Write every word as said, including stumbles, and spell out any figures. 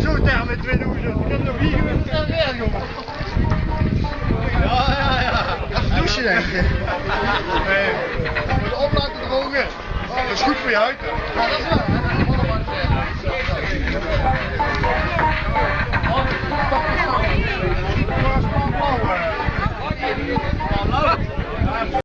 Zo, daar met tweeduizend. Ik heb nog niet gehoord. Ja, ja, ja. Even douchen, denk ik. Nee. Moet op laten drogen. Dat is goed voor je huid, hè? Ja, dat is wel.